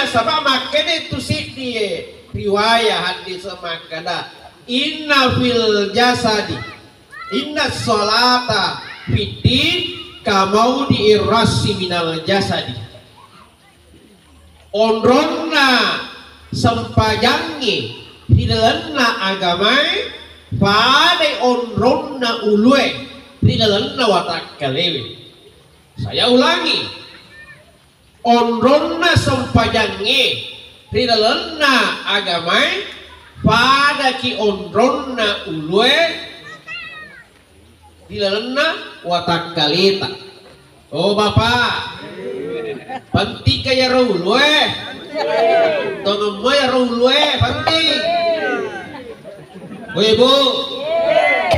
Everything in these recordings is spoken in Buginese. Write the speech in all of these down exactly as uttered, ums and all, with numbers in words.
Saba' makkeda tu siddi riwayah hadis makkeda, "Inna fil jasadi, inna sholata fiddin kamaudi irrasi minal jasadi." Onronna sempajangnge ri lalenna agamae padai onronna ulue ri lalenna watakkalewe. Saya ulangi, onronna sempajangnge ri lalenna agamae padaki onronna ulue ri lalenna watakkaleta. Oh, Bapak, pentingka iyaro ulue? Tongemmo iyaro ulue penting. Woi, Bu,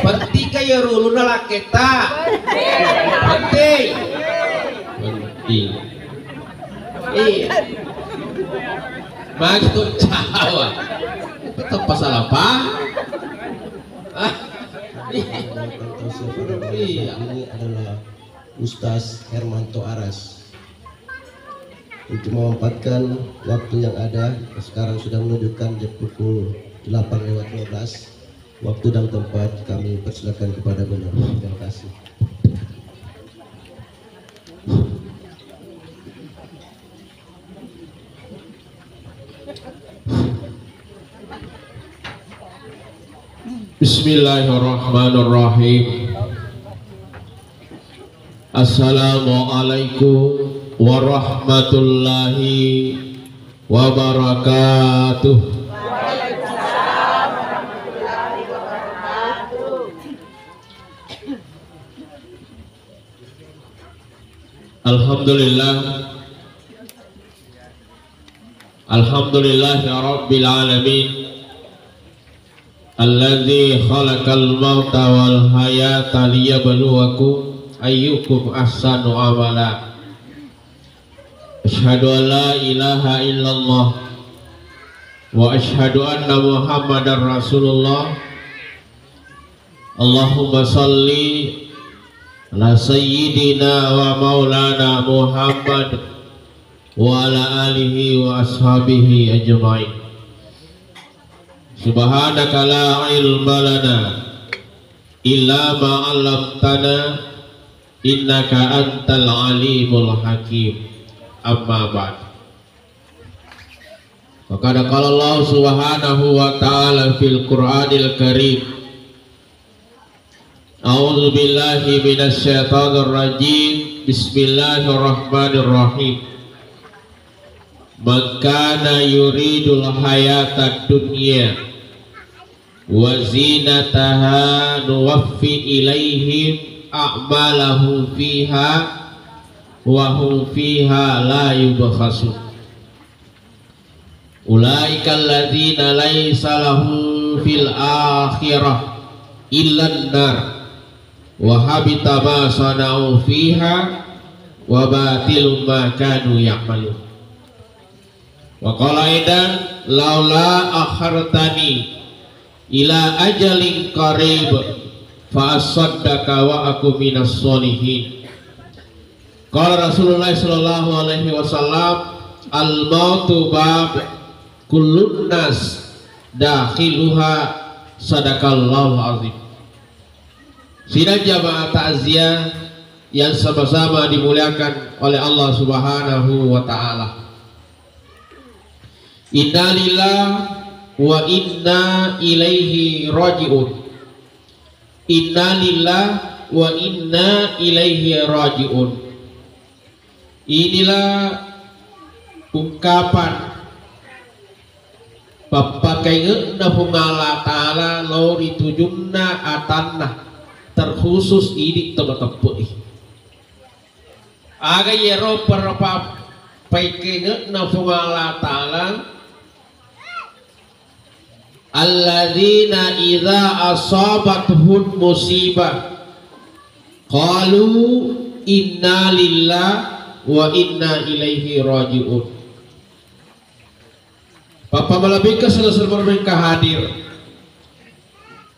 pentingka iyaro ulunna lakketta? Penting. Penting. Iya. Magi tu cawa. Tetap pasal apa? Ah. Iya. Ini adalah Ustaz Hermanto Aras. Untuk memanfaatkan waktu yang ada, sekarang sudah menunjukkan jam pukul delapan lewat lima belas. Waktu dan tempat kami persilakan kepada beliau. Terima kasih. Bismillahirrahmanirrahim. Assalamualaikum warahmatullahi wabarakatuh. Alhamdulillah. Alhamdulillahi rabbil alamin. Alladzi khalaqal mauta wal hayata liyabluwakum ayyukum ahsanu amala. Asyhadu an la ilaha illallah wa asyhadu anna Muhammadar Rasulullah. Allahumma salli ala sayyidina wa maulana Muhammad wa ala alihi wa ashabihi ajmain. Subhanaka la ilma lana illa ma 'allamtana innaka antal alimul hakim. Amma ba'd. Wa qad qala Allah subhanahu wa ta'ala fil Qur'anil Karim. A'udzu billahi minasy syaithanir rajim. Bismillahirrahmanirrahim. Man kana yuridul hayatad dunya wa zinataha nuwaffi ilaihim a'malahum fiha wa hum fiha la yubkhasun. Ulaika alladzina laisa lahum fil akhirah illan nar wa habita ma sana'u fiha wa batilum ma kanu ya'malun. Wa qala aidan laula akhartani ila ajalin qarib fa asaddaqa wa aku minas solihin. Qala Rasulullah sallallahu alaihi wasallam, al mautu bab kullun nas dakhiluha. Sadaqallahul azim. Sidang jamaah takziah yang sama-sama dimuliakan oleh Allah Subhanahu wa taala. Innalillah wa inna ilaihi raji'un. Innalillah wa inna ilaihi raji'un. Inilah ungkapan pappakainge'na Puang Allah Ta'ala lao ri tujunna atanna, terkhusus idi to mateppe'i. Aga iyaro perpa-, paikengekna Puang Allah Ta'ala, alladzina idza asabathum musibah qalu inna lillahi wa inna ilaihi raji'un. Papa malebbiku, saudara-saudara yang hadir.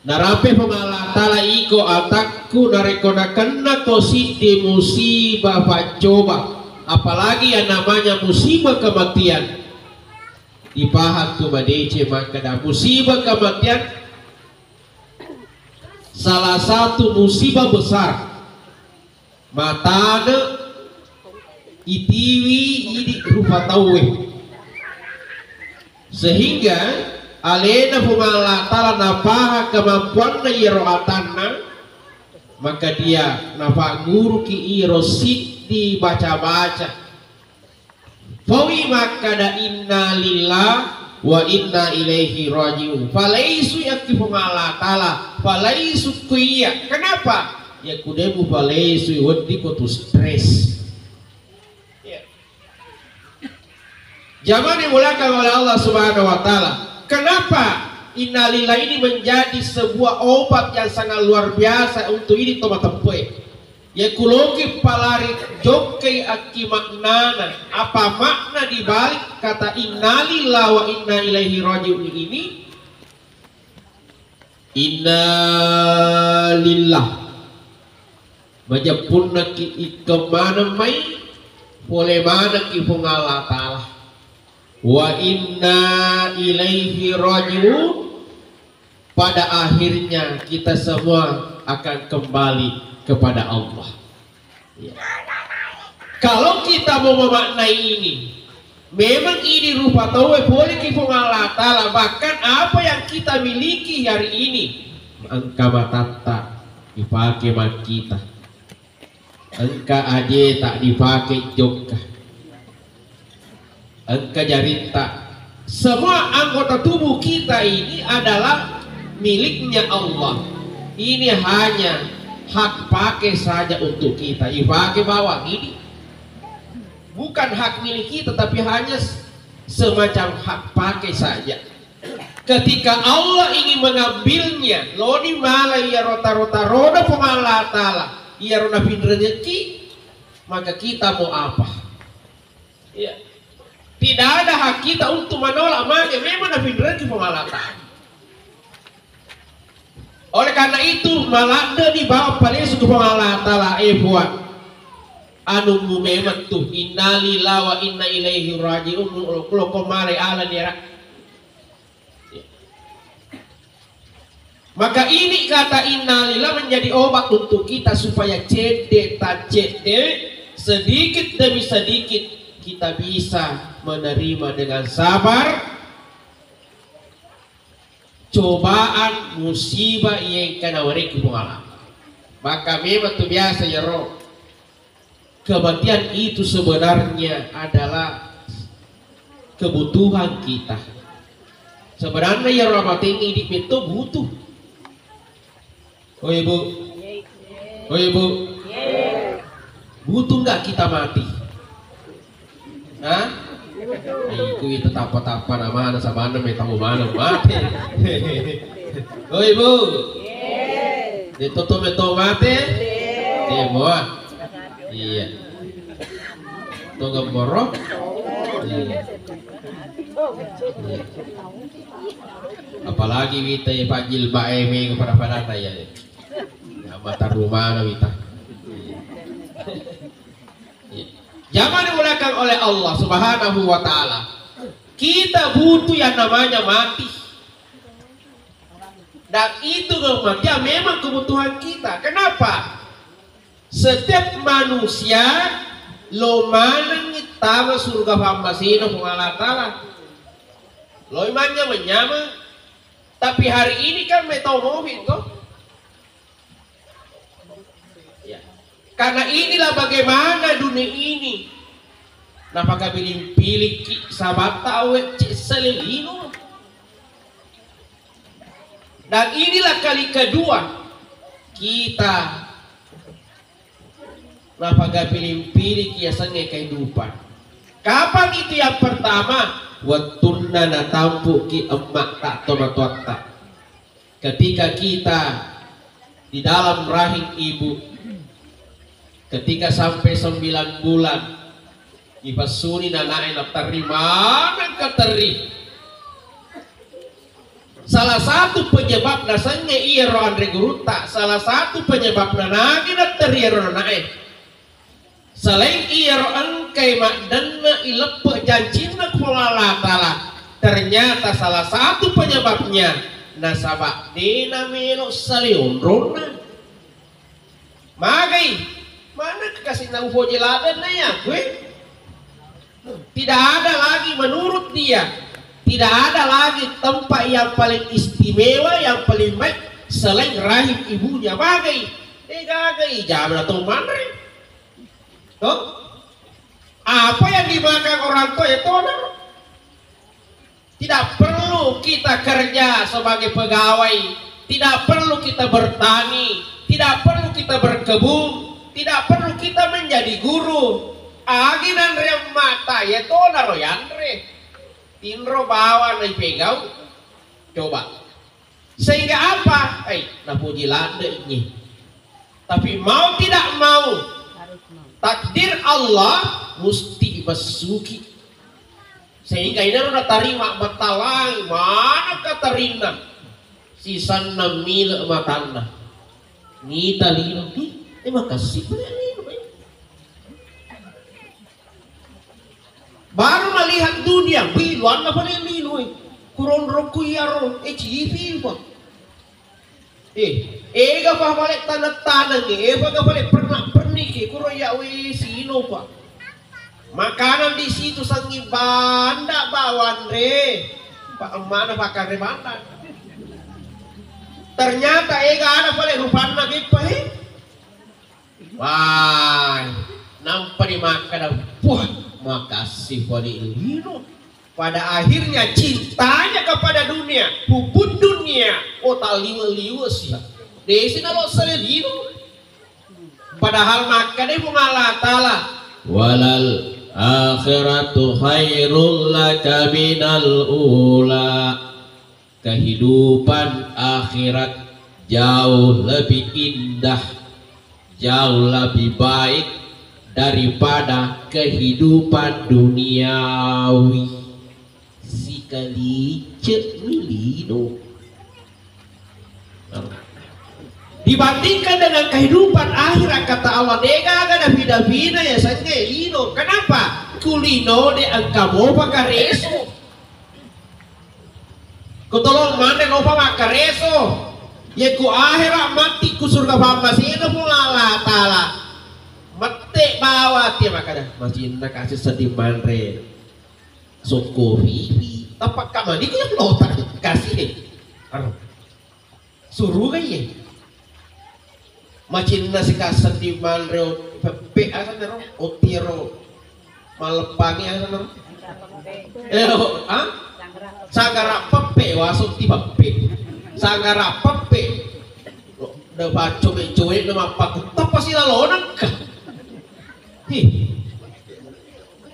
Narampe Puang Allah Ta'ala iko atakku narekko nakennako siddi musibah paccoba, apalagi yang namanya musibah kematian. Ipahang tu madeceng makkeda musibah kematian salah satu musibah besar. Matane itiwi idi rupa tauwe. Sehingga alena Puang Allah Ta'ala napahang kemampuanna iyaro atanna, maka dia napanguruki iyaro siddi baca-baca. Paui makkada, "Inna lillah wa inna ilaihi raji'un." Paleisui akki Puang Allah Ta'ala, paleisukku iya. Kenapa? Iya kudemu paleisui, weddikko tu stres. Iya. Jamaah dimulakan oleh Allah Subhanahu wa Ta'ala. Kenapa innalillah ini menjadi sebuah obat yang sangat luar biasa untuk ini toba teppue? Iya kuloki palari jokkai akki maknana. Apa makna dibalik kata innalillah wa inna ilaihi raji'un ini? Inna lillah. Majeppunnaki ikkeng maneng mai, pole manekki Puang Allah Ta'ala. Wa inna ilaihi raji'un. Pada akhirnya kita semua akan kembali kepada Allah. Ya. Kalau kita mau memaknai ini, memang ini rupa tauwe poleki Puang Allah Ta'ala. Bahkan apa yang kita miliki hari ini, engka matatta dipake makkita, engka ajeta dipake jokka, engka jaritta. Semua anggota tubuh kita ini adalah miliknya Allah. Ini hanya hak pakai saja untuk kita. Ipake bawang ini. Bukan hak milik kita, tapi hanya s-, semacam hak pakai saja. Ketika Allah ingin mengambilnya, loni mala iyaro taro-tarona Puang Allah Ta'ala, iyaro napinrengekki, maka kita mau apa? Iya. Tidak ada hak kita untuk menolak, maka memang napinrengekki Puang Allah Ta'ala. Oleh karena itu, maladde ni bawang palesu ke Puang Allah Ta'ala, eh Puang. Anummu memang tu, innalillahi wa inna ilaihi raji'un, loko mare ala ni era. Maka ini kata innalillah menjadi obat untuk kita supaya cedde, tak cedde, sedikit demi sedikit kita bisa menerima dengan sabar cobaan, musibah iya engka nawerekki Puang Allah. Maka memang tu biasa iyaro kematian itu sebenarnya adalah kebutuhan kita. Sebenarnya iyaro amatengnge idi metto butuh. Oi Bu, oi Bu, butuh nggak kita mati? Hah? Iku itu tapa-tapa namana sabana metau mana mate. Oi Bu, itu tuh metau mate. Iya. Tongeng boro. Iya. Iya. Apalagi wita ya Pak Jilbab e mega pada-pada ya. Ya mata rumah wita. Iya. Iya. Jangan dimulakan oleh Allah Subhanahu wa Ta'ala. Kita butuh yang namanya mati. Dan itu kematian memang kebutuhan kita. Kenapa? Setiap manusia lo manengngi tama surga fammasena Puang Allah Ta'ala. Loi manyameng-nyameng. Tapi hari ini kan metau mofi to. Ya. Karena inilah bagaimana dunia ini. Napakabiling-pilikki sabatta awe cek selelino. Dan inilah kali kedua kita napagapili-piliki yasengnge kehidupan. Kapan itu yang pertama? Wettunna natampuki emma ta tomatoatta. Ketika kita di dalam rahim ibu, ketika sampai sembilan bulan, ipessuni nanae naterri maneng katerri. Salah satu penyebab nasengnge iyaro anre gurutta, salah satu penyebab nanagi naterri iyaro nanae. Selain iyaro engkai maddenna ileppe jancinna Puang Allah Ta'ala, Ternyata salah satu penyebabnya nasaba de namelo sale onronna. Magai, mana kekasih na upoji ladanna ya gue? Tidak ada lagi menurut dia, tidak ada lagi tempat yang paling istimewa, yang paling baik selain rahim ibunya. Magai, eh gagai, jaman atau manre. Toh? Apa yang dimakan orang tua ya tonaro. Tidak perlu kita kerja sebagai pegawai, tidak perlu kita bertani, tidak perlu kita berkebun, tidak perlu kita menjadi guru. Agi nanre mata ya tonaro yanre. Tinro bawa na ipegau. Coba. Sehingga apa? Eh, napuji ladde ini. Tapi mau tidak mau, takdir Allah musti masuki. Sehingga inaro natarima batalangi mana katarinna. Sisanna mile matanna. Nita lino, ih, eh, makasih pale lino, eh. Baru melihat dunia, wih, luanna pale lino, eh. Kuronrokku iyaro, eh, cipi, Pak. Eh, ega pa pale taneng-taneng, eh, ega pa pale pernak-pernik, eh, kuro ya, wih, sino, Pak. Makanan di situ sangi banda bawanre, Pak, mana pakanre banda. Ternyata ega ada pale rupanna beppa, eh. Wah, nampa di makkeda, wah, makasih pale lino. Pada akhirnya cintanya kepada dunia, hubun dunia, oh taliwe-liwe sia. Desi nalo sale lino. Padahal makkeda Puang Allah Taala, walal akhiratu khairul laka minal ula. Kehidupan akhirat jauh lebih indah, jauh lebih baik daripada kehidupan duniawi. Sikalice mi lino. Dibandingkan dengan kehidupan akhirat, kata Allah, degaga dapi-dapina ya sange lino. Kenapa? Kulino de engka mopa kareso. Kutolong manre lopa makkareso. Ye ku ahera matti ku surga pammasena Puang Allah Taala. Mette bawa tia makkeda, macinna kasi seddi manre. Sokko pipi. Tapakka mani ku lota kasi. Aro. Suruga iye. Macinna sikaseddi manre o-, peppe asanna ro, otti ro. Maleppangi asanna ro. Eh, oh, ah? Sangara peppe, wasotti peppe. Sangara peppe. Da paccobe-cobe na mappakutta pasi lalonengka. Hi.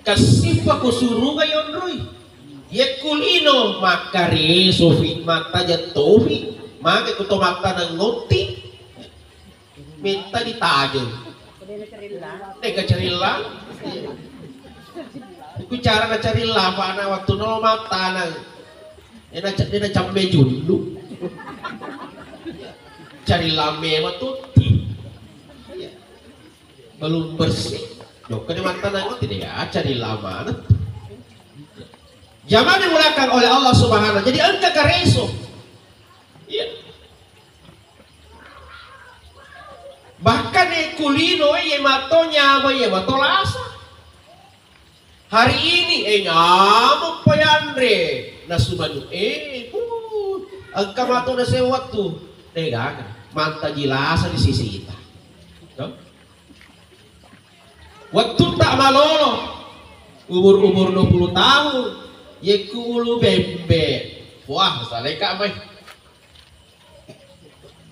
Kessipa ku suruga yonroi. Yekku lino makkaresofi, mattajeng tofi, mage ku to mattaneng ngotti, metta ditajeng. Deka cerilla. Ku cara na cerilla, apana wettu nolo mattaneng. Dena ce-, dena camme jullu. Cerilla mema tutti. Belum bersih. Jokka di mattaneng ngotti, dega aca di lamana. Zaman yang dimuliakan oleh Allah Subhanahu. Jadi engka kareso. Iya. Bahkan e kulino e, ye mato nyama, ye mato lasa. Hari ini, eh, nyamuk pa yanre, nasu manu, eh, uh, engka mato na sewa tu, dega, manta jilasa di sisi ita. No? Wettutta malolo, umur-umur dua puluh tahun, yekku ulu bembe. Wah, saleka mai.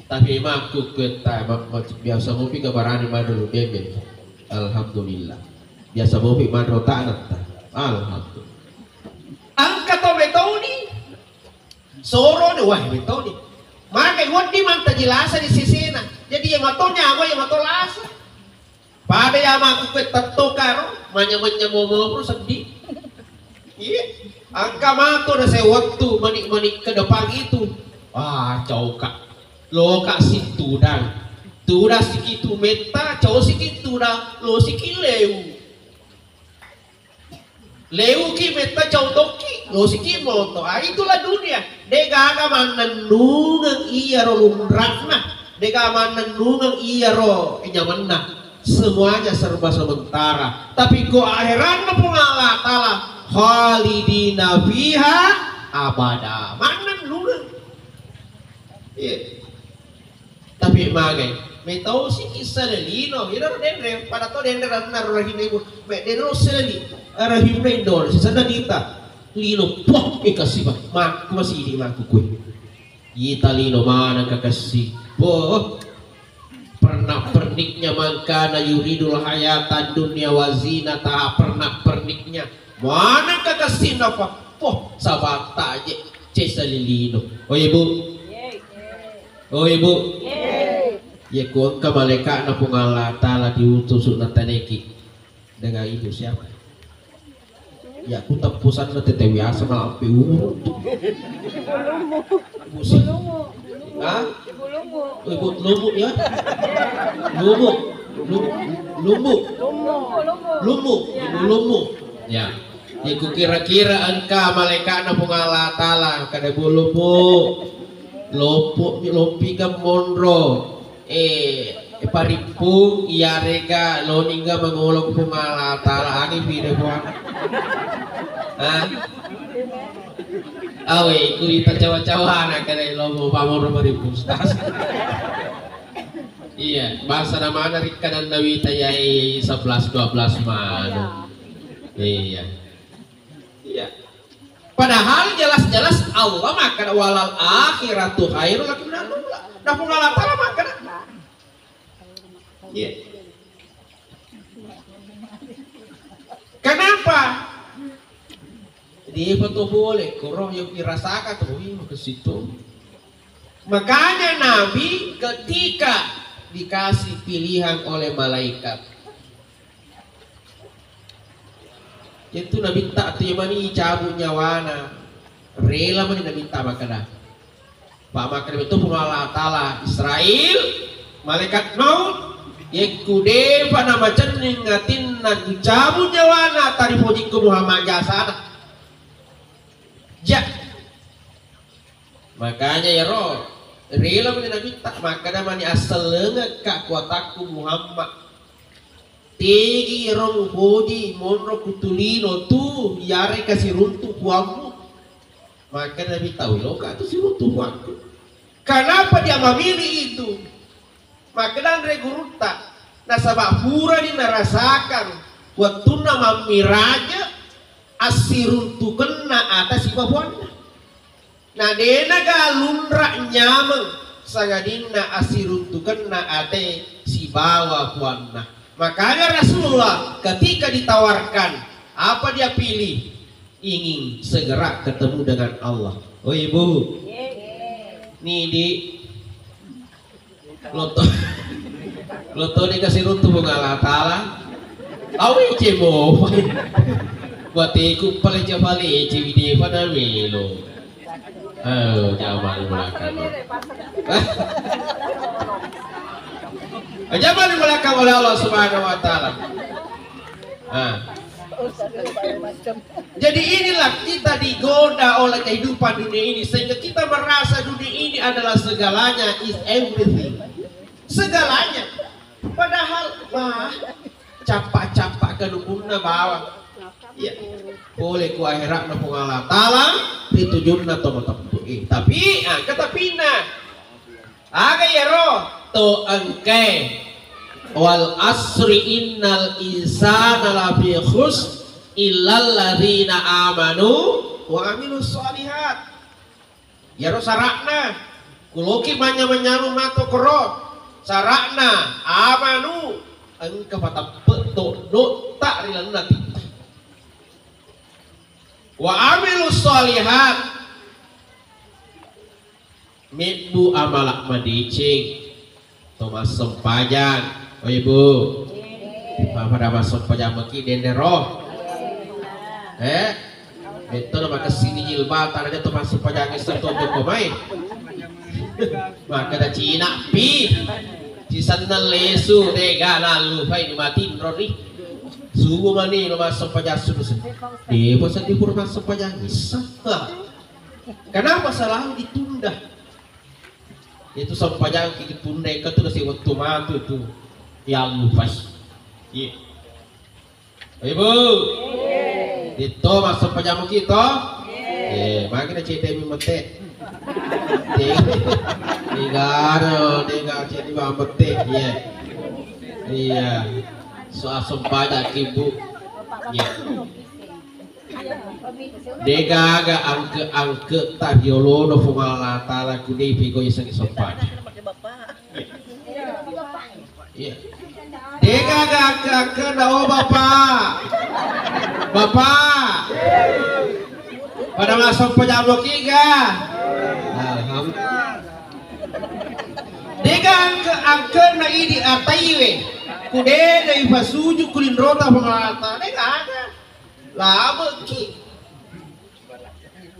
Tapi makku kuetta, ma-, ma-, biasa mopi ga barani manre ulu bembe. Alhamdulillah. Biasa mopi manre tanetta. Alhamdulillah. Engka to metoni. Soroni, wah, metoni. Maka wedding manta jilasa di sesena. Jadi, iya mato nyama, iya mato lasa. Pada iya makkukkue tettokaro, manya-manya momoro seddi. Iya, engka mato na sewettu mani-mani ke depan itu. Ah, cauka. Loka situdang. Tudang sikitu metta, cau sikitu tudang, lo sikileu. Leuki metta cau tokki. Tosiki moto, ah, itulah dunia. Degaga mannennungeng iyaro lunra'na, degaga mannennungeng iyaro nyamenna. Semuanya serba sementara. Tapi ko akhiranna Puang Allah Ta'ala, khalidina fiha abada. Mannennungeng. Iya. Tapi magai, metau siki sele lino, iro denre, pada to denre ranna ro rahimna ibu, me denre sele li, rahimna Indonesia, sana dita, lino, puh, eh, kasih, Pak. Mak-, masih di maku kue. Ita lino mana kakasi, boh, pernah perniknya mangkana yuridul hayatan dunia wazina, tak pernah perniknya. Mana kakasi napa? Poh, sabata aja, cesa lilino. Oh, Ibu. Oh, Ibu. Iya, ku engka malaikatna Puang Allah Ta'ala diutus na taneki dengan ibu siapa? Ya, ku teppusanna tete biasa malampe urut. Ibu si-, hah? Ibu Lumu ya? Lumu. Lumu. Lumu. Lumu. Ibu Lumu. Ya. Iku kira-kira engka malaikatna Puang Allah Ta'ala kada bulu, Bu. Loppo mi loppi ga monro. Eh, parippung iyarega loningga mangolo Puang Allah Ta'ala, agi pide Puang. Hah? Awe, ku ita cawa-cawana kada lomo pamoro parippung, Ustaz. Iya, bahasa namana rikkadanna wita yai sebelas dua belas manu. Iya. Iya. Padahal jelas-jelas Allah makkeda, "Walal akhiratu khairul laka minal ula." Nah, Puang Allah Ta'ala makkeda. Iya. Kenapa? Dia betul boleh, korong yang dirasakan tuh, wih, ke situ. Makanya Nabi ketika dikasih pilihan oleh malaikat, itu Nabitta tu mani cabut nyawana, rela mani Nabitta makkeda. Pak makkeda itu Puang Allah Ta'ala, Israel, malaikat maut, yekku depa namacenning atinna, kucabut nyawana, taripojikku Muhammad jasana. Ja. Makanya yaro, rela mani Nabitta, makkeda mani, "Asselengekka kuatakku Muhammad. Tegi ro mupoji monro kutulino tu yareka siruntu puammu." Makkeda Nabitta, "Wih, loka tu siruntu puakku." Kenapa dia memilih itu? Makkeda anre gurutta, nasaba purani narasakan wettunna mammiraja assiruntukenna ata sibawa puanna. Na denaga lunra nyameng sangadinna assiruntukenna ate sibawa puanna. Makanya Rasulullah ketika ditawarkan, apa dia pilih? Ingin segera ketemu dengan Allah. Oh, Ibu. Nidi. Lotto. Lotto dikasih runtu Puang Allah Ta'ala. Awe cemo. Bateku pale jabale cewi depa na melo. Oh, jamal belakang. Jamal belakang oleh Allah Subhanahu wa Ta'ala. Ah. Jadi inilah kita digoda oleh kehidupan dunia ini sehingga kita merasa dunia ini adalah segalanya, is everything. Segalanya. Padahal, wah, cappa-cappa kalukunna bawang. Ya, boleh ku akhiratna Puang Allah Ta'ala, ritujunna to mateppe. Eh, tapi, ah, katapina. Aga iyaro to engkae, "Wal asri innal insana lafi khus illal ladzina amanu wa amilus shalihat." Iyaro sara'na, kuloki manyameng-nyameng mato koro, sara'na amanu, engka pateppe to dotta ri lalenna titta. Wa amilus shalihat, mebbu amala madeceng, to massempajang. Oh, Ibu. Pada massempajang maki dendero. Eh? Betto na makessini jilbab, tanaja to massempajang esso to joko mai. Makkeda Cina pi. Sisenna lesu, tega nallu, fai ni matinro ni. Subuh mani lo massempajang subuh se. Eh, masa di pura massempajang issa. Ha. Kenapa selalu ditunda? Itu sempajang ki ditunda, itu udah si waktu matu itu. Ya lupa. Iya. Ibu. Itu massempajang kita. Eh, makanya cedemi mete. Dega, dega cedemi mete. Iya. Iya. Soal sempajang ki, Bu. Iya. Degaga angke-angke ta riolono Puang Allah Taala ku de pegau isengi sempajang. Iya. Degaga angke-angke na, oh, Bapak. Bapak. Pada masuk pejamok iga. Alhamdulillah. Degaga angke-angke na idi ataiwe. Ku de na ipasuju ku linrota Puang Allah Taala. Degaga. Labeki.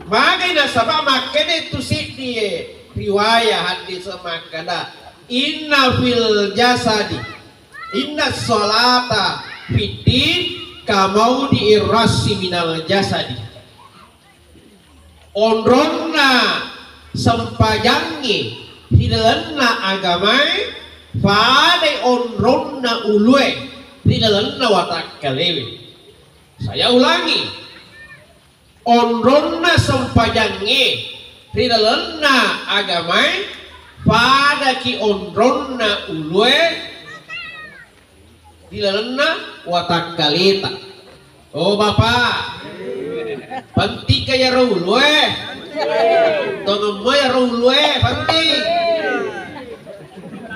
Magai nasaba makkeda tu siddi e riwayat hadis makkeda, "Inna fil jasadi, inna salata fiddin kamaudi irrasi minal jasadi." Onronna sempajangnge ri lalenna agamae padai onronna ulue ri lalenna watakkalewe. Saya ulangi, onronna sempajangnge ri lalenna agamae padaki onronna ulue ri lalenna watakkaleta. Oh, Bapak, pentingka iyaro ulue? Tongemmo iyaro ulue penting.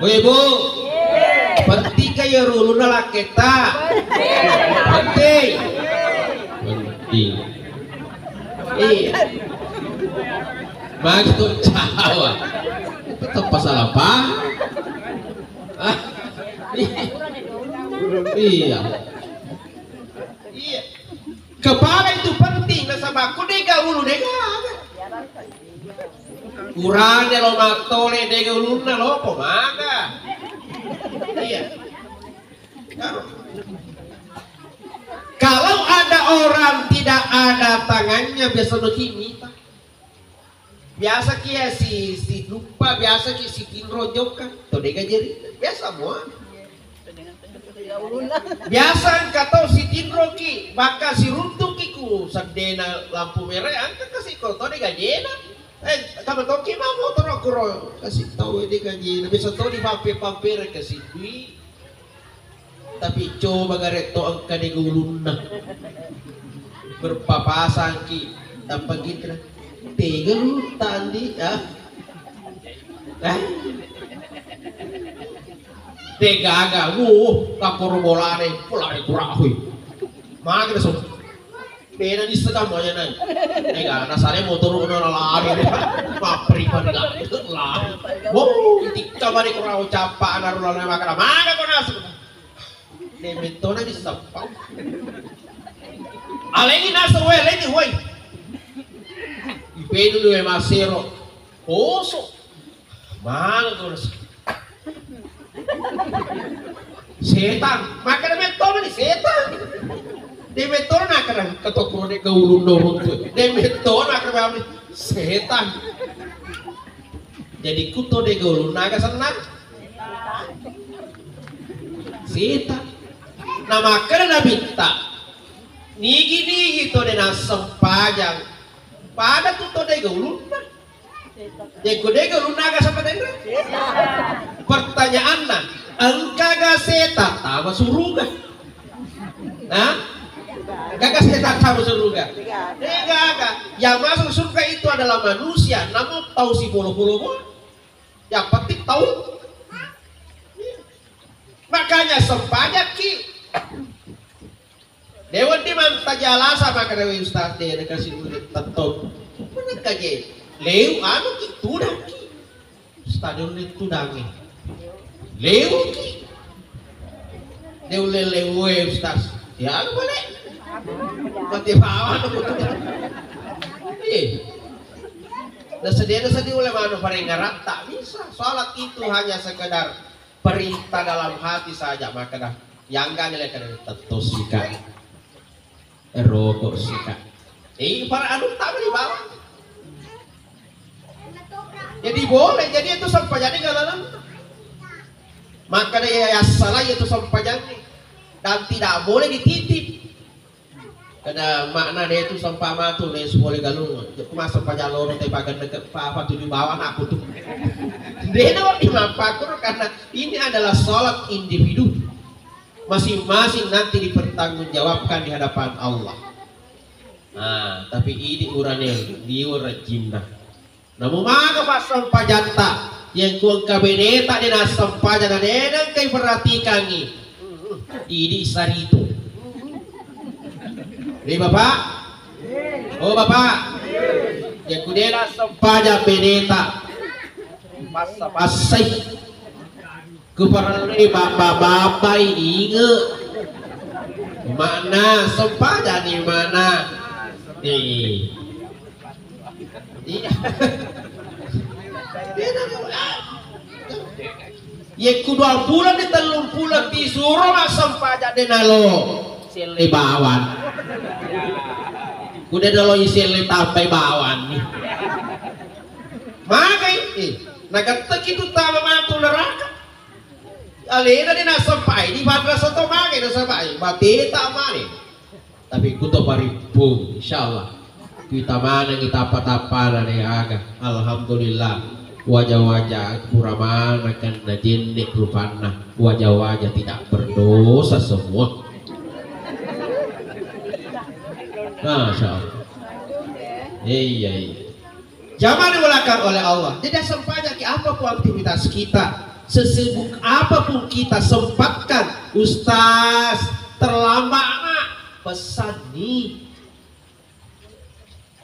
Oh, Ibu, pentingka iyaro ulunna lakketta? Penting. Penting. Iya. Magi tu cawa. Itu tempat salah paham. Ah, iya. Iya. Kepala itu penting, nasaba ko de gaga ulu, de gaga. Urane lo mattole de gaga ulunna, lo po maga. Iya. Kalau ada orang tidak ada tangannya, biasa lo mita. Biasa ki ya si, si lupa, biasa ki si tinro jokka. To de gaga jeri. Biasa mua. Biasa engka to si tinro ki, maka si runtu ki ku seddena lampu merah, engka kasi ko to de gaga jena. Eh, kama toki ma motor aku ro. Kasi tau de gaga jena. Biasa to di pampe-pampere kasi dui. Tapi coba gare to engka de gaga ulunna. Berpapasang ki, tanpa gitra. Tega lu tandi, ya? Eh? Tega gaga, wuh, kaporo bolane, polare kurahui. Magi nasu. Bena ni sedang moja nai. Tega, nasare motor udah lari. Mapri pada lari. Wow, tikka bari kurau capa, anaru lalu makan. Maga ko nasu. De mettona disappa. Alengi naseng wai, alengi wai. Ipedulu e masero. Oso. Mano tu naseng. Setan. Makkeda mettona ni setan. De mettona nakkeda ketokro de gaga ulunna uruntu. De mettona nakkeda setan. Jadi kuto de gaga ulunna aga senna? Sita. Namakkeda Nabitta, nigi-nigi to de nassempajang, pada tu to de gaga ulunna. Jekko de gaga ulunna aga senna tenre? Pertanyaanna, engkaga seta tama suruga? Nah, gaga setan tama surga? Degaga. Yang masuk surga itu adalah manusia, namun tahu si polo-polo mo. Yang penting tahu. Makanya sempajaki. Dewan di mantaja lasa maka dewe ustaz de, de kasih murid tetap. Mana kaje? Leu anu ki, tudang ki. Stadion itu dangi. Lewu ki. Dia ulele we ustaz. Ya lu boleh. Mati bawa tu betul. Eh. Nah, sedia, sedia oleh mana paringaran tak bisa. Salat itu hanya sekedar perintah dalam hati saja, maka dah. Yang gak nilai kena tettosika, rokok sika. Eh, para anu tak beli bawang. Jadi boleh, jadi itu sampajang galana. Maka dia ya salah itu sampajang, dan tidak boleh dititip. Kada makna de tu sempa matu ne supole galung. Cuma sempa jaloro te pagan deket pa apa tuju bawang aku tu. De na wati mappakkuro karena ini adalah sholat individu. Masing-masing nanti dipertanggungjawabkan di hadapan Allah. Nah, tapi ini urane liur jinna. Namu maga passempajatta, yang ku engka beneta de nassempajang na de nengkai perhatikangi. Idi saritu. Ri Bapak? Oh Bapak. Yang ku de nassempajang beneta. Passa-passai. Kuparellui baba-babai inge. Mana sempajani mana? Eh. Iya. Yekku dua bulan di tellung bulan disuro massempajang de nalo. Selle bawang. Kuda dolo iselle tambai bawang ni. Magai, eh, nagateki tu tama matu neraka. Alena de nassempai di madrasah to mage nasaba, eh, bateta mane. Tapi kuto parippu, insyaallah. Kita manengi tappa-tappana de aga. Alhamdulillah. Waja-waja pura maneng kan najenne rupanna. Waja-waja tidak berdosa semua. Masya Allah. Iya, iya. Jamaah dimuliakan oleh Allah. Jadi sempajang ki apapun aktivitas kita, sesibuk apapun kita sempatkan, ustaz terlambat nak pesan nih.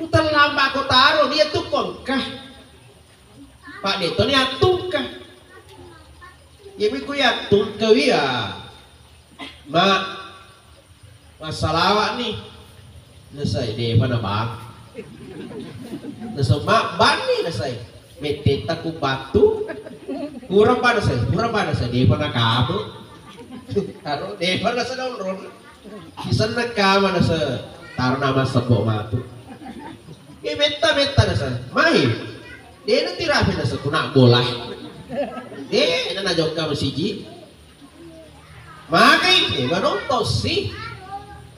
Ku terlambat ku taro dia tuh kongkah. Pak Deto nih atungkah. Ya miku ya tungkah ya. Mak, massalawa ni. Nasai depa na bang. Nasai mak bang ni nasai. Meteta ku batu. Kurang pada sai, kurang pada sai depa na kabe. Karo depa na sedonron. Isenna kama nase taro nama sebbo matu. Ke metta metta nase mai. Dena tirapi nase kuna bola. Dena na jokka masiji. Magai, eh, manonton si.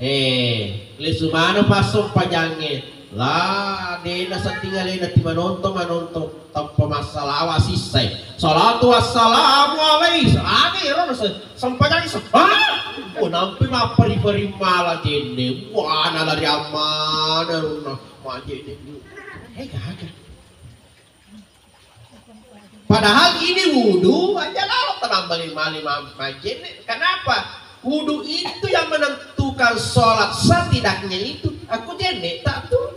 Eh, lesu mana passo pajange. La, dena setting alena ti manonton, manonton. Tanpa massalawa sissai. Salatu wassalamu alaihi. Ame ro nase sempajang se. Ah! Oh, nampe mappari-pari mala jenne. Wah, nalari ammana runa. Ma jenne. Eh, gaga. Padahal ini wudu aja lalu tenang balik mali ma-, ma jenne. Kenapa? Wudu itu yang menentukan sholat setidaknya itu. Aku jenne tak tuh.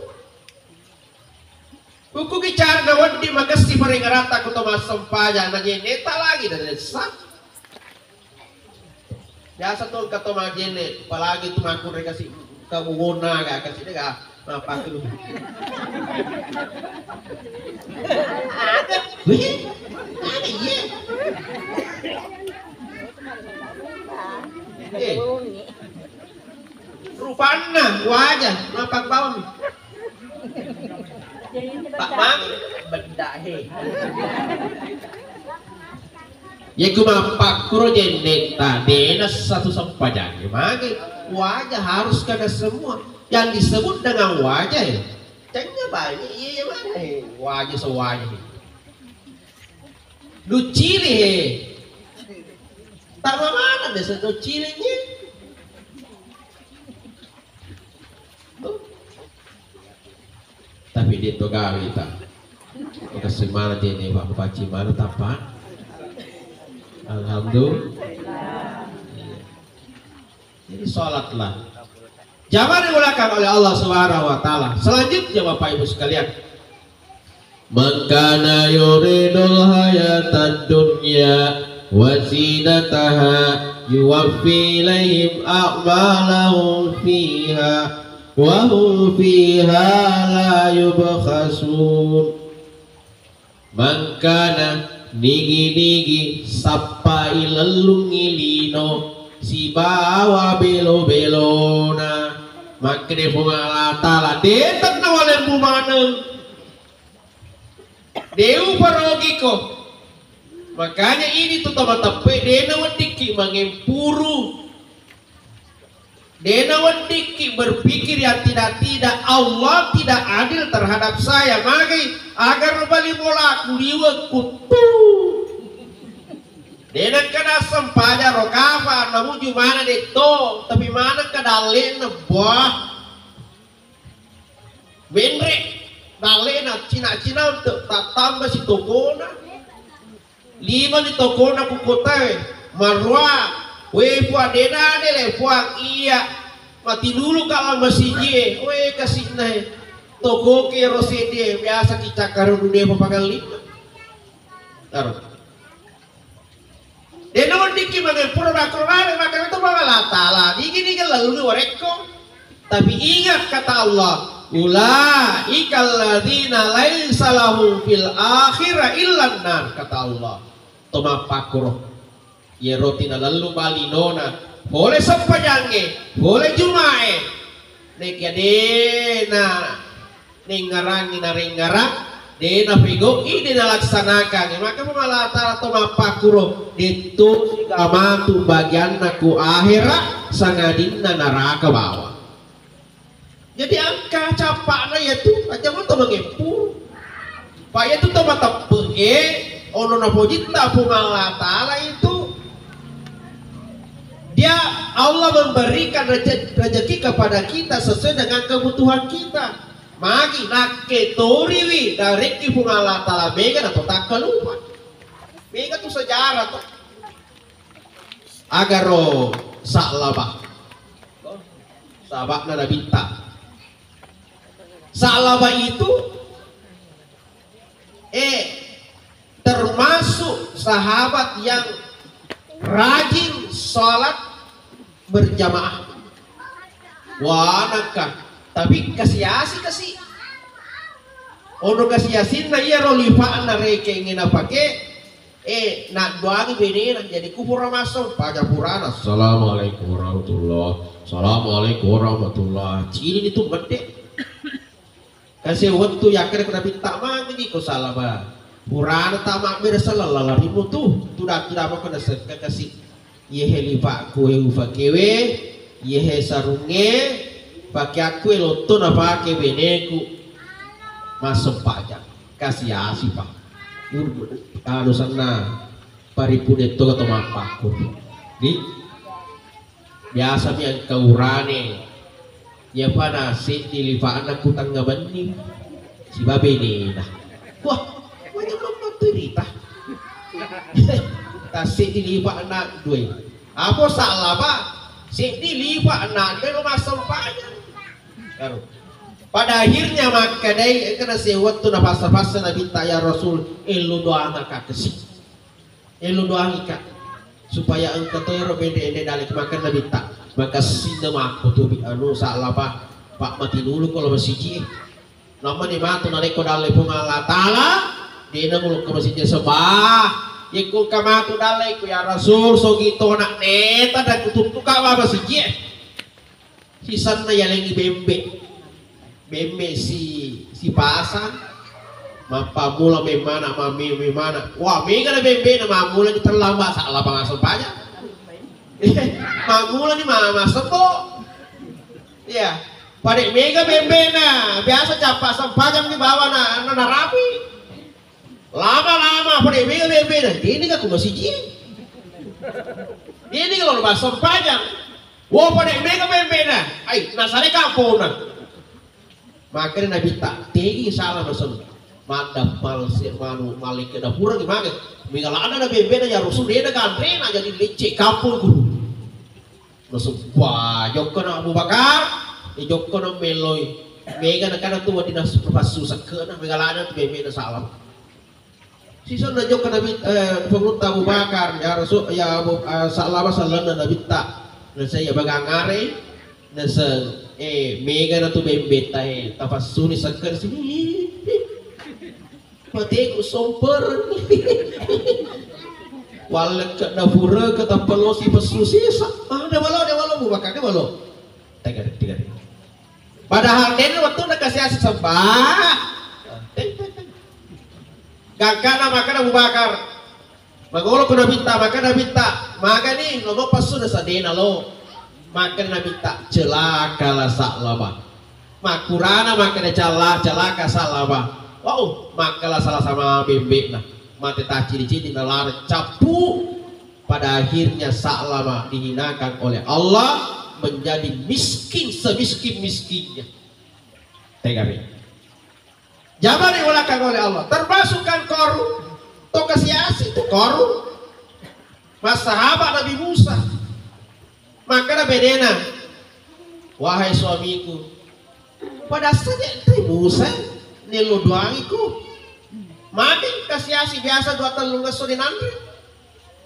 Uku bicara na wedding makessi parengerata ku to massempajang na jenne ta lagi na dessa. Biasa tu engka to majenne, apalagi tu makkunrai kasi ka wona ga kasi de ga mapakku. Wih, ada iya. Eh. Rupanna wajah, mapak bawang. Pak Mang, benda he. Yekku mappakkuro jennetta, dena satu sempajang. Mage, wajah harus kena semua. Yang disebut dengan wajah, ya. Tanya banyak, iya, iya, mana, he? Wajah sewaja. Ducili, he. Tama mana desa ducili, he? Tapi dia to gawe ta. Kasih mana dia ni, Pak, paci mana tapa? Alhamdulillah. Jadi sholatlah. Jamaah dimuliakan oleh Allah Subhanahu wa Ta'ala. Selanjutnya, Bapak Ibu sekalian, من كان يريد الحياة الدنيا وزينتها يوف إليهم أعمالهم فيها وهم فيها لا يبخسون. من كان, nigi-nigi sappai lellungngi lino, sibawa belo-belona. Makkeda Puang Allah Ta'ala, de tenna walemmu maneng. De uparogiko. Makanya ini tu tau mateppe, de naweddikki mangempuru. De naweddikki berpikir yang tidak-tidak. Allah tidak adil terhadap saya. Magai agar bali bola kuliwe kutu. De nakkeda sempajang ro kafa namuju mana de to, tapi mana kedallena buah. Menre dallena cina-cina untuk tattamba si tokona. Lima ni tokona ku kotae, marua, we Puang, de nade le Puang, iya mati dulu ka la masiji e, we kasina e, toko ke ro sedi e, biasa ki cakkaro dunia papagallinna. Taro. De naweddikki mangempuru makkurane, maka itu Puang Allah Ta'ala, digi-digi lellungi warekko. Tapi ingat kata Allah, "Ulaika alladzina laisa lahum fil akhirah illan nar," kata Allah. To mappakkuro. Iyaro tinalellu balinona, pole sempajangnge, pole jumae. Nekia dena nengngarangi narengngarang, de napegau'i, de nalaksanakangngi. Maka Puang Allah Ta'ala to mappakkuro, detto siga matu bagianna ku ahera, sangadinna naraka bawang. Jadi engka cappa'na iyatu, aja mo to mangeppu. Pa iyatu to mateppe'e, ono napojitta Puang Allah Ta'ala itu, dia, Allah memberikan reje-, rezeki kepada kita sesuai dengan kebutuhan kita. Magi nakke toriwi darekki Puang Allah Ta'ala mega na to takkalupa. Mega tu sejarah to. Agaro Sa'labah. Sahabatna Nabitta. Sa'labah itu, eh, termasuk sahabat yang rajin sholat berjamaah. Wah, nangka. Tapi kasi-asi kasi. Ono kasi-asinna iyaro lifa'na rekeng napake, eh, naddoangi benena. Jadi ku pura massempajang purana, "Assalamualaikum warahmatullah. Assalamualaikum warahmatullah." Cini itu medde. Kasi wettu yakkeda ku Nabitta, "Magi ko Sa'labah? Purana tamabbere selleng lalarimu tu, tuda-tuda mako nasekka kasi. Iyehe lifa'ku e ufakewe, iyehe sarungnge pakeakku e lotto napake beneku." Massempajang. Kasi-asi pa. Ur-, anu senna. Parippu detto to mappakku. Di biasa mi engka urane. Iyapa na seddi lifa'na ku tengnga benni. Siba benena. Wah, manya mammattu rita. Ta seddi lifa'na due. Apo Sa'labah? Seddi lifa'na due lo massempajang. Karo. Pada akhirnya makkedai, engka na sewwettu napassa-passa Nabitta, "Ya Rasul, ellu doanga ka kasi." Elo doangika supaya engka to ero benre-enre dalek makan Nabitta. Maka sinna makko tu bi-, anu, Sa'labah, pak mati dulu ko lo masiji. Namani matu narekko dalle Puang Allah Ta'ala, dena mulokko masiji sembah. Yekko engka matu dalle ko, "Ya Rasul, sogi to nak neta dan kututtuka wa masiji." Sisenna yalengngi bembe. Bembe si, sipasang. Mappammula memmana, mamme-, memmana. Wah, mega na bembe na mammula ni terlambat, Sa'labah massempajang. Mammula ni ma-, massebbo. Iya. Pada mega bembe na, biasa cappa sempajang ni bawa na, na, narapi. Lama-lama pada mega bembe na, ini ka ku masiji. Ini kalau massempajang. Wo, pada mega bembe na. Ai, nasare kampona. Makanya Nabitta, tegi salah masem. Madda mal se manu malike dapura ki mage. Mega lana na bembe na, "Ya Rasul, dena ganre na jadi lecce kampung guru." Masem, wah, jokko na Abu Bakar, eh, jokko na meloi. Mega na kana tu wadi nasu pasu sakke na, mega lana tu bembe na salam. Sisenna jokka Nabi, eh, pengutta Abu Bakar, "Ya Rasul, ya Abu, eh, Sa'labah, sellenna Nabitta." Naseng, "Ya bagangare." Naseng, "Eh, mega na tu bembetta, eh, tapassuni sekker sini." Mateku somper. Wallekka dapureke tappalosi pessu sesa. Makanya balo. Tega, tega. Padahal dena wettunna kasi-asi sebba. Teng, teng, teng. Gangkana makkeda Abu Bakar, magolo ko Nabitta, makkeda Nabitta, magani lo mau passu na sadena lo. Makkeda Nabitta, celakalah Sa'labah. Makkurana makkeda cala-, celaka Sa'labah. Wow, makkeda salah sama bembe'na. Mate taccidi-cidi nalareng cappu. Pada akhirnya Sa'labah dihinakan oleh Allah, menjadi miskin semiskin-miskinnya. Tega be. Jama diwalakan oleh Allah. Termasuk kan Korun. To kasi-asi tu Korun. Mas sahabat Nabi Musa. Makkeda bedena, wahai suamiku, pada sedek te Musa nello doangiku. Magi kasi-asi biasa dua tellung esso dinanre.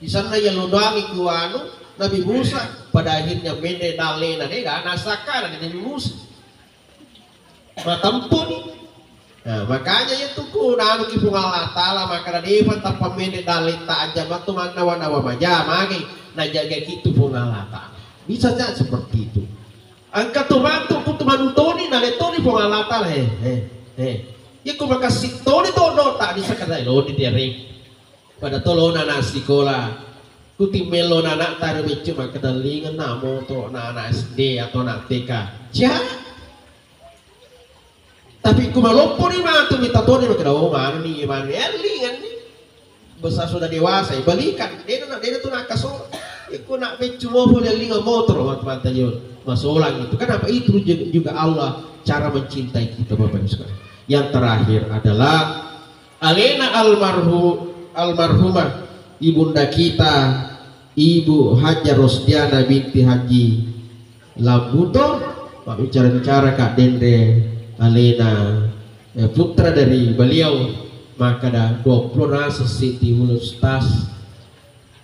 Di sana ya lo doangiku anu Nabi Musa. Pada akhirnya mende dallena dega nasakana di Nabi Musa. Matempo ni. Nah, makanya itu ku nanuki Puang Allah Ta'ala, maka depa tappa mende dalleta aja matu mannawa-nawa maja magi najaga kitu Puang Allah Ta'ala. Bisa saja seperti itu. Engka tu matu ku tu manutoni na letoni Puang Allah Ta'ala. Eh, eh, eh. Iku makassi toni to do tak bisa kata lo di dereng. Pada tolona anak sikola. Ku timmello na anak tare beccu makkedallingenna moto na anak S D atau anak T K. Ja. Tapi ku maloppo ni matu mita toni makkeda, oh, manu ni, manu ni, ellingan ni. Besar sudah dewasa, ya, balikan. Dena, dena tu nakkaso. Iku nak beccu mo pole ellingan motor mata-mata yo. Masolang itu. Kenapa itu juga, juga Allah cara mencintai kita Bapak Ibu sekalian. Yang terakhir adalah alena almarhu-, almarhumah ibunda kita, Ibu Hajjah Rosdiana binti Haji Lambuto, mabbicara-bicara Kak Denre alena, eh, putra dari beliau, makkeda dua puluh rasa siti ulus tas,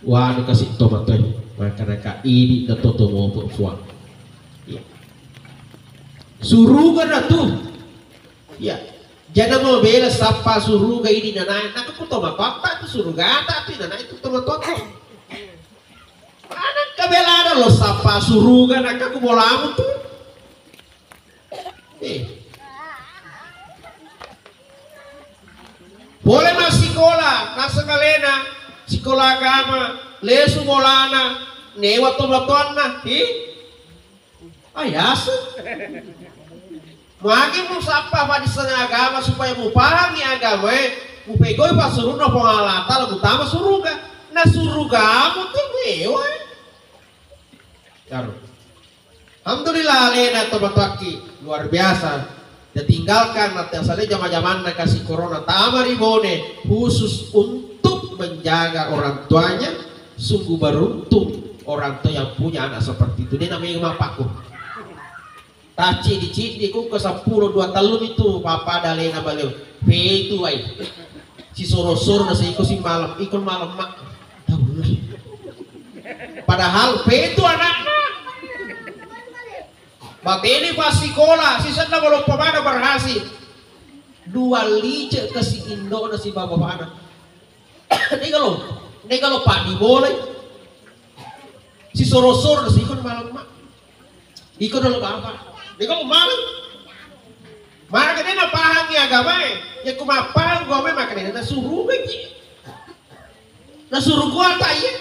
wanu kasi tomatoi, makkeda Kak idi na toto mopo puang. Iya. Suruga na tu. Iya. Jana mau bela sappa suruga ini nanae, naka ku tomatoatta tu surugata tu nanae tu tomatoatta. Mana kabela ada lo sappa suruga naka ku bolamu tu. Eh. Boleh mas sikola, naseng alena, sikola agama, lesu bolana, newa tomatoanna. Ih. Ayaseng. Magi musappa paddisseng agama supaya mupahangi agamae, mupegoi passurunna Puang Allah Ta'ala mutama suruga. Na surugamu tu mewa. Karo. Alhamdulillah alena tomatoakki luar biasa. Ditinggalkan nanti asale jama-jamanna kasi corona tama ri Bone khusus untuk menjaga orang tuanya. Sungguh beruntung orang tua yang punya anak seperti itu. Dia namanya mapakku. Tacci di cidi ku ke sepuluh dua tellung itu papa dalena baliau. Pe itu ai. Si soro-soro na seiko si malam, iko malam mak. Padahal pe itu anaknya. Mateni pas sikola, sisenna maloppo mana berhasil. Dua lice ke si indona si bapa-bapana. Dega lo, dega lo paddi bolai. Si soro-soro si iko malam mak. Iko dolo bapa. Dega lo malam. Maka dia na pahangi agamae. Ya ku mapahang agamae maka dia na suruga ji. Na suruga tak iya.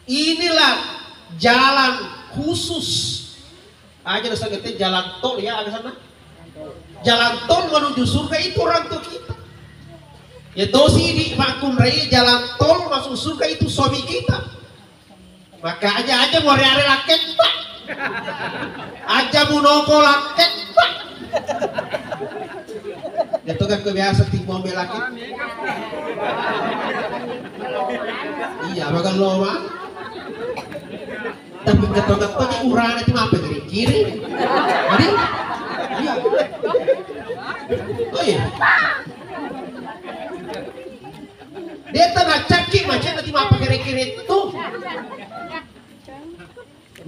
Inilah jalan khusus. Aja dasar kita jalan tol ya, ada sana. Jalan tol menuju surga itu orang tua kita. Ya tosi di makunrai jalan tol masuk surga itu suami kita. Maka aja aja mau are-are laketta. Aja munoko laketta. Itu kan kebiasa timbang belakang. Iya, makan loma. Tapi ketok-ketok di urana cuma apa kiri-kiri. Jadi, iya. Oh iya. Dia tengah cakki macam nanti apa kiri-kiri tuh.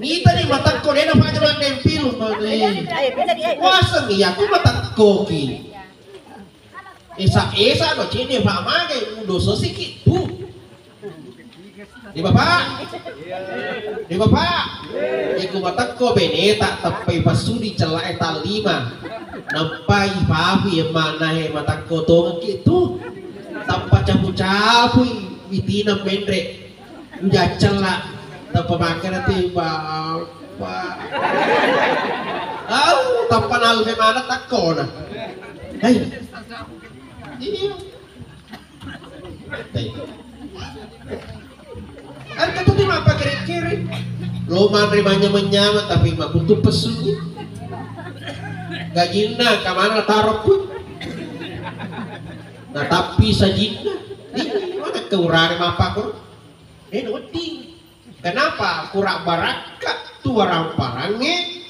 Mita ni matakko dena paja mande film mane. Ayo, pindah di, ayo. Kuasa ni aku matakko ki. Esa-esa no cini pa mage udo sosiki tu. Di Bapak? Di Bapak? Iku matekko beneta teppai pasudi cella'e tallima. Nampai papi e manahe matekko tongengki tu. Tappa capu-capui itina menre. Ujaccella tappa makkeda te Bapak. Au, tappa nalfe mana takkona. Hei. Iya. Engka tu mappakere-kere. Lo manre manyameng-nyameng tapi makutu pessungi. Gajinna kamana taro pun. Natappi sajinna. Ih, mana keurane mappakoro. Eh, wedding. Kenapa? Kura barakka tu waramparangnge.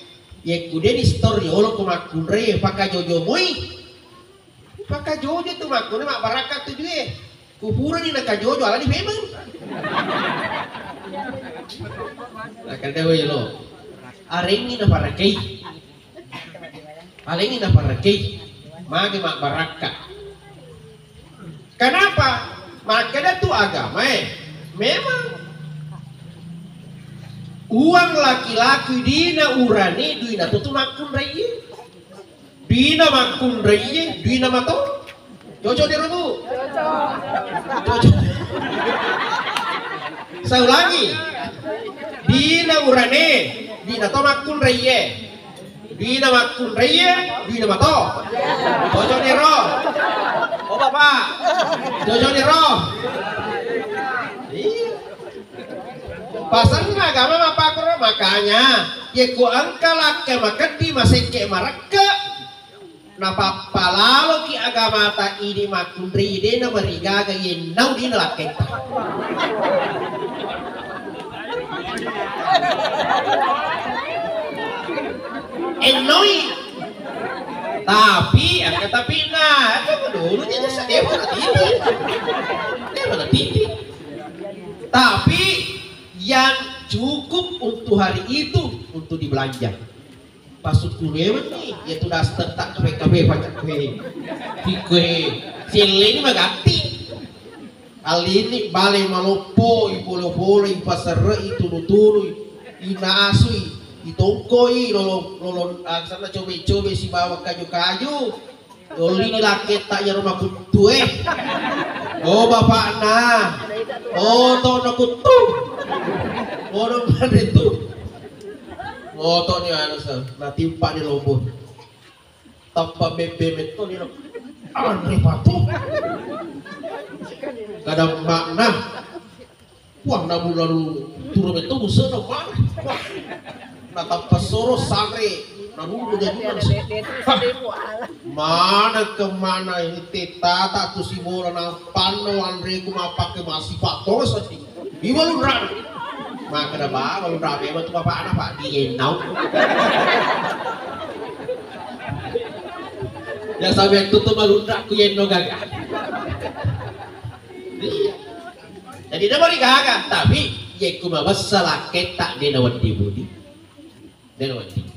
Ye kudeni stor yolo ko makkunrai pakajojo moi. Pakajojo tu makkunrai mabbarakka tu jue. Kupurani nakajojo alani memang. Nakada welo. Arengi naparakei. Arengi naparakei. Mage mabbarakka. Kenapa? Makkeda tu agama e. Memang uang laki-laki dina urane duina tu tu makkunrai. Dina makkunraiye, dina mato. Cocok diro, Bu? Cocok. Saya ulangi. Dina urane, dina to makkunraiye. Dina makkunraiye, dina mato. Cocok diro. Oh, Bapak. Cocok diro. Iya. Pasenna agama mappakkoro, makanya yekko engka lakke makeddi masekke marekke, napappalaloki agamata idi makkunrai de namarigaga yennau dina lakketta. Ennoi. Tapi, engka tapina, engka dulu jadi sedih mana titik. Dia mana titik. Tapi yang cukup untuk hari itu untuk dibelanja. Pasukkuru memang nih, ya tu daster tak kafe-kafe pacak kue. Kue, sele ini magatti. Alini bale maloppo, ipolo-polo, ipaserre, itunu-tunu, inasui, itongkoi, lolo lolo aksana cobe-cobe sibawa kaju-kaju. Dollini lakketta iyaro makuttu e. Oh bapakna. Oh to nakuttu. Oh dong itu. Oh to ni anu sa. Natimpa ni lombo. Tappa bebbe metto ni. Anre patu. Kada makna. Wah, namu lalu turu metto busena mare. Wah. Natappa soro sanre. Namu jadi mana ke mana ini teta tak tu si bola na panno anreku mapake masih pato sedih. Iwa lunra. Maka da ba lunra memang tu bapak anak pak di enau. Ya sampai tutup malunra ku yenno gaga. Iya. Jadi dia mari gaga, tapi yekku mabessa lakketta de na wedding budi. De na wedding.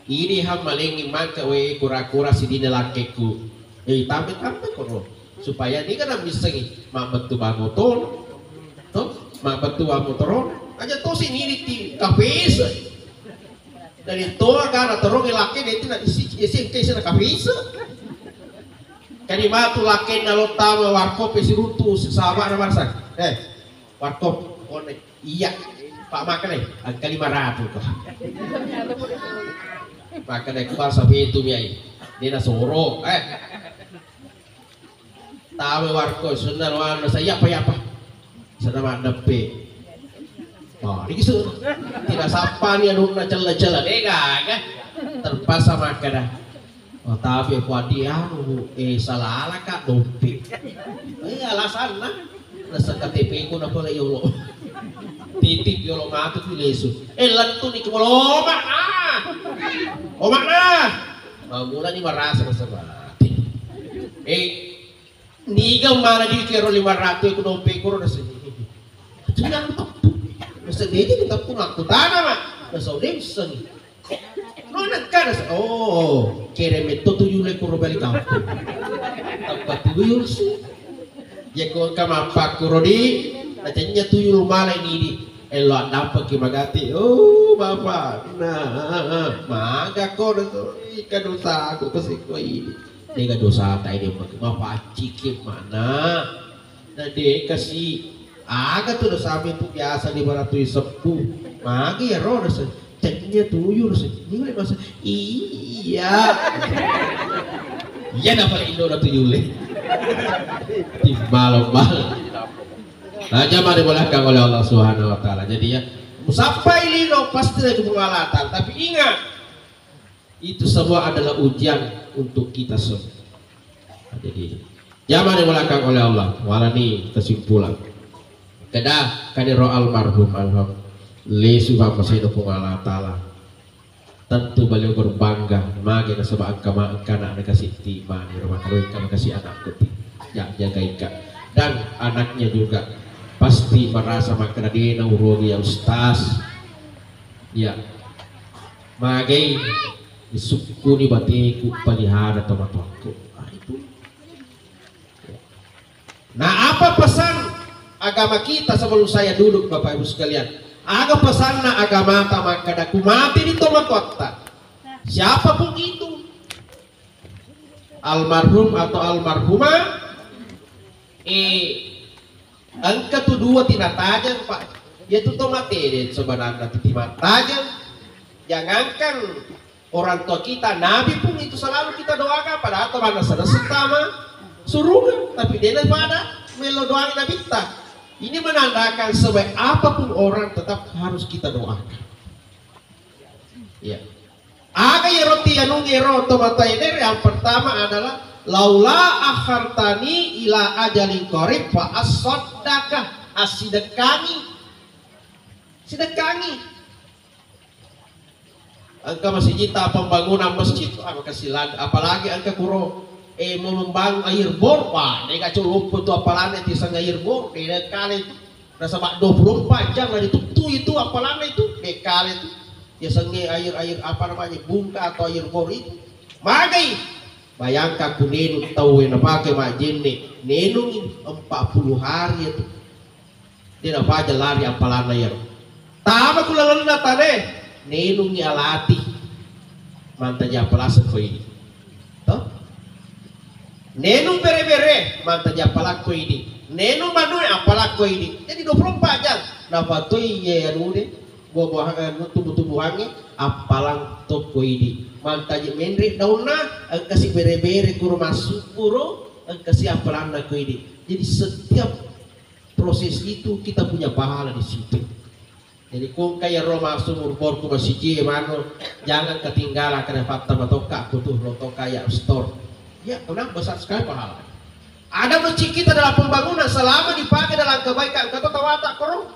Ini ham malengi mangka we kura-kura sidina lakkekku. Eh tampe-tampe kono. Supaya ni kan missengi mabettu ba motor. To, mabettu ba motor. Aja to si niriti kapese. Dari toa kana terong lakke de tina isi isi engka isi na kapese. Kani matu lakkenna lo tama warkop e siruntu sahabatna marasa. Eh, warkop, one, iya. Pak makale, angka lima ratus ko. Makale ku basa betu mi ai. De na soro, eh. Tama warkop, sunna lo anu, saya apa ya apa? Sana maddeppe. Oh, iki su. Tidak sapa ni anunna cella-cella de gaga. Terpaksa makkeda. Oh, tapi aku adi anu, Bu, eh, salah kak dompet. Eh, alasanna. Rasa K T P ku napa le yolo. Titip yolo matu tu lesu. Eh, lettu ni kemolo omak ah. Omak nah. Mamula ni marasa rasa mati. Eh, niga mana di kero lima ratus ku dompet ku rasa. Jangan teppu. Rasa dia jadi teppu aku tanah mak. Rasa udah sengi. Nona kada sa-, oh, kere metto tu yule kuro bali kampung. Apa tu yul si? Ya ko kama pakuro di. Tanya tuyul malai nidi, elo addampeki magati. Oh, bapak, nah, maga ko na to, ika dosa aku kesiko ini. Dega dosa ta ini, mapacciki mana. Na de kasi, aga tu dosa itu biasa di baratui seppu. Magi ya ro dosa. Tanya tuyul sih. Ini masa. Iya. Iya, dapat Indo na tuyul le. Timbal-bal. Nah, jamaah dimuliakan oleh Allah Subhanahu wa Ta'ala. Jadi ya, sampai lino pasti lagi pengalaman. Tapi ingat, itu semua adalah ujian untuk kita semua. Nah, jadi, jamaah dimuliakan oleh Allah. Walani kesimpulan. Kada, kadero almarhum, almarhum. Lesu fa masih ada pengalaman Ta'ala. Tentu beliau berbangga, mage nasaba engka ma-, engka anak nakasi ti mani rumah, engka makasi anakku ti. Ya, jaga ika. Dan anaknya juga pasti merasa makkeda dena urogi ya ustaz. Ya. Magai disukkuni bateku pelihara tomatoakku. Ah, itu. Nah, apa pesan agama kita sebelum saya duduk, Bapak Ibu sekalian? Aga pesanna agamata makkeda ku mati di tomatoatta. Siapapun itu, almarhum atau almarhumah, eh, engka tu dua tinatajeng, Pak. Yaitu tomate de sebenarnya titimatajeng. Jangankan orang tua kita, Nabi pun itu selalu kita doakan, padahal teman sana setama surga, tapi dia pada melo doang Nabi ta. Ini menandakan sebaik apapun orang tetap harus kita doakan. Ya. Aga ya roti anu ero to mata ini, yang pertama adalah laula akhartani ila ajalin qarib fa asaddaqa, asidekkangi. Sidekkangi. Engka masijita pembangunan masjid, ah, makasih lad-, apalagi engka kuro, eh, mau membangun air bor, wah, dega colompo tu apalane tiseng air bor, dega kale tu. Nasaba dua puluh empat jam dari tu, tu itu apalane itu, dega kale tu. Biasanya air, air apa namanya, bungka atau air bor itu. Magai, bayangkan ku nenung tau napake majenne, nenung empat puluh hari itu. De napaja lari appalanna iyaro. Tama ku lalenna tane, nenungngi alati. Mantaji appalaseng ko idi. To? Nenung bere-bere, mantaji appalakko idi. Nenung manue, appalakko idi. Jadi dua puluh empat jam. Napatoi ye anude, buah-buahan, anu, tumbuh-tumbuhangnge, appalang tokko idi. Mantaji menre daunna, engkasi bere-bere kuro massukkuro, engkasi appalanna ko idi. Jadi setiap proses itu kita punya pahala di situ. Jadi, ko engka iyaro masumur bor ku masiji manu, jangan ketinggalan, kada patta matokka aku tuh, lo tokka ya store. Ya, kenapa besar sekali pahala? Ada masjid kita dalam pembangunan, selama dipakai dalam kebaikan, kata tawata koro.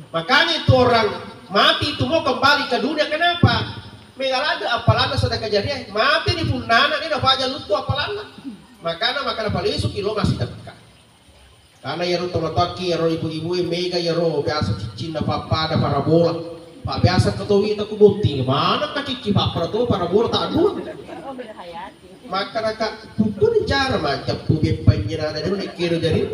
Makanya itu orang mati itu mau kembali ke dunia, kenapa? Mega ladde appalanna sedekah jariah, mati di punnana, dia dapat aja lutu appalanna. Makanya, makanya paling suki lo masih dekat. Karena iyaro tomatoakki, iyaro ibu-ibu e mega iyaro biasa ciccinna pappada parabola. Pak biasa ketowi ta ku botting, mana ka cicci pappada to parabola tak dua. Maka naka pukuni cara macam pu beppa injina ada dulu kero jadi.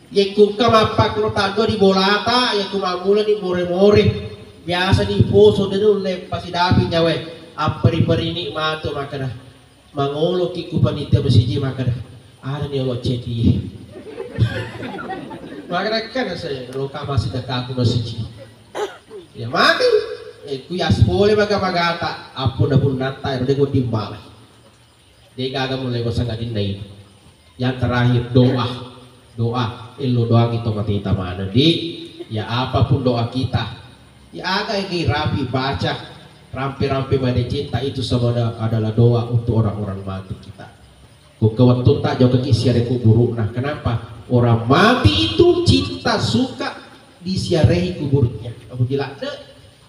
Ye kuka mappa kulo tak dua di bolata, ye ku mamula di more-more. Biasa di poso dulu le pasi dapi nyawe. Apa ri perini matu maka dah. Mangoloki ku panitia masiji makkeda, "Ada ni Allah cedi." Makkeda, "Kan saya loka masih dekaku masiji." Ya mati. Eh, ku yas pole maga-magata, ampun-ampunatta, ero de wedding bala. De gaga mulai wasangadinna ini. Yang terakhir doa. Doa, ello doangi to mateta maneng di, ya apapun doa kita, ya aga egi rapi baca, rampe-rampe madeceng ta itu semua ada-, adalah doa untuk orang-orang mati kita. Ko kewattutta jokaki siare kuburuna. Kenapa? Orang mati itu cinta suka disiarehi kuburnya. Apabila ada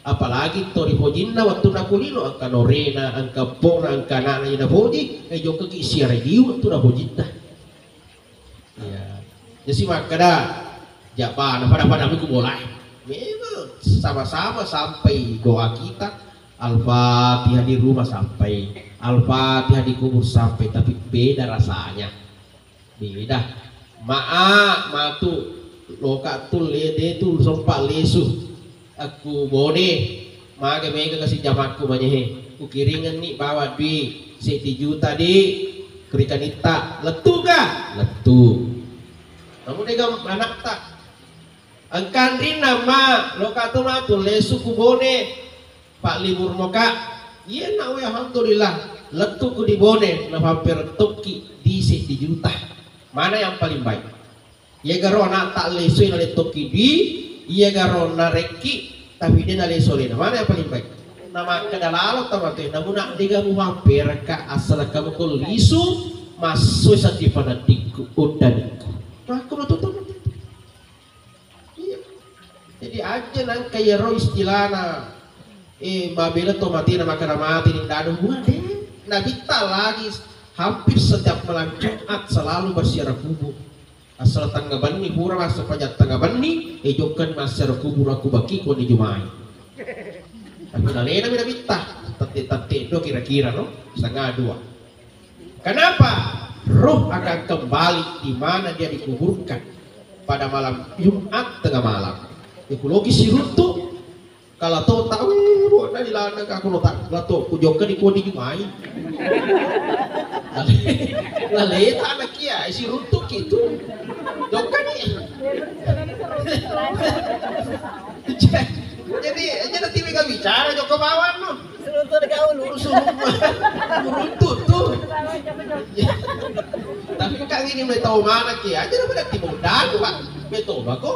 Apalagi to ripojinna wettunna kulino, engka norena, engka pona, engka ana'na iya napoji, e jokkaki siaregiu wettu napojinna. Iya. Jadi makkeda, jabana pada-pada miku bolai. Memang sama-sama sampai doa kita, Al-Fatihah di rumah sampai, Al-Fatihah di kubur sampai, tapi beda rasanya. Beda. Ma'a, matu. Loka tu le, de tu sempat lesu. Aku bone, mage mega kasi jamakku manyehe. Kukiringenni bawa dui seddi juta di kurikanitta. Lettu ga? Lettu. Namu dega anakta. Engka anrinna ma, loka tu matu lesu ku bone. Pak libur moka. Iya na we, alhamdulillah. Lettu ku di bone, na pampir tokki di seddi juta. Mana yang paling baik? Iyagaro anakta lesoi nalettokki dui, iyagaro narekki tapi de naleso alena. Mana yang paling baik? Namakkeda lalo tomatoe, namuna dega muwamperekka, assalakka mukko lisu, massoi seddi paneddikku, uddanikku. Makko matu tomatoe. Iya. Jadi aja nangka iyaro istilana, eh, mabela to matena makkeda mate ni dadu. Bukan deh. Nabitta lagi hampir setiap malam Jumat selalu berziarah kubur. Asal tengnga benni pura massempajang tengnga benni, eh, jokkani massiarah kubur aku baki ko ni Jumai. Tapi nalena mi Nabitta, tette-tette do kira-kira no, setengah dua. Kenapa? Roh akan kembali di mana dia dikuburkan pada malam Jumat tengah malam. Ikulogi siruntu, kalau tahu tahu roh na dilana ka aku lo tak, kalau tahu ku jokka di kodi Jumai. Laleta anak kia, siruntu gitu. Jokka ni. Jadi, jadi nanti mereka bicara jokka bawang no. Suruh tuh gaul. Suruh. Suruh tuh tuh. Tapi kak ini mai tau mana ki? Aja udah berarti modal, Pak. Mai tau bako.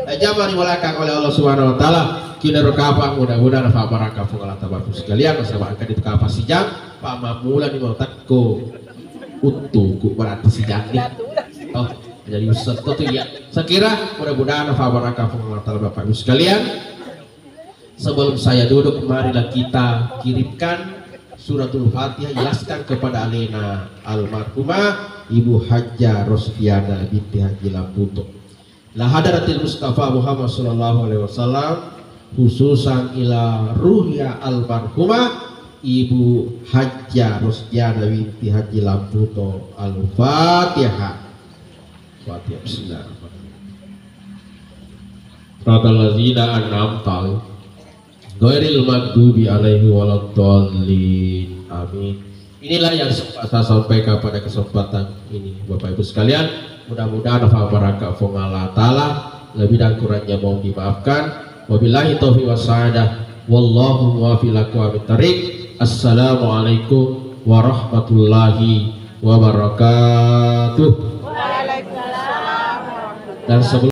Aja mari mulakan oleh Allah Subhanahu wa Ta'ala. Kina rokapa, mudah-mudahan apa baraka pengalaman Bapak sekalian, nasaba angka di kapasijang, Pak Mamula ni mau takko. Uttu ku berarti sijang ni. Oh, jadi ustaz tuh, tuh ya. Saya kira mudah-mudahan apa baraka pengalaman Bapak Ibu sekalian. Sebelum saya duduk, marilah kita kirimkan suratul Fatihah, ikhlaskan kepada alena almarhumah Ibu Hajjah Rosdiana binti Haji Lambuto. La hadratil Mustafa Muhammad sallallahu alaihi wasallam, khususan ila ruhya almarhumah Ibu Hajjah Rosdiana binti Haji Lambuto. Al-Fatihah. Fatihah. Bismillahirrahmanirrahim. Siratal ladzina an'amta alaihim ghairil maghdubi alaihim waladdallin. Amin. Inilah yang sempat saya sampaikan pada kesempatan ini, Bapak Ibu sekalian. Mudah-mudahan apa baraka Puang Allah Ta'ala, lebih dan kurangnya mohon dimaafkan. Wabillahi taufiq wassadah. Wallahu muwaffiq ila aqwamit thariq. Assalamualaikum warahmatullahi wabarakatuh. Dan sebelum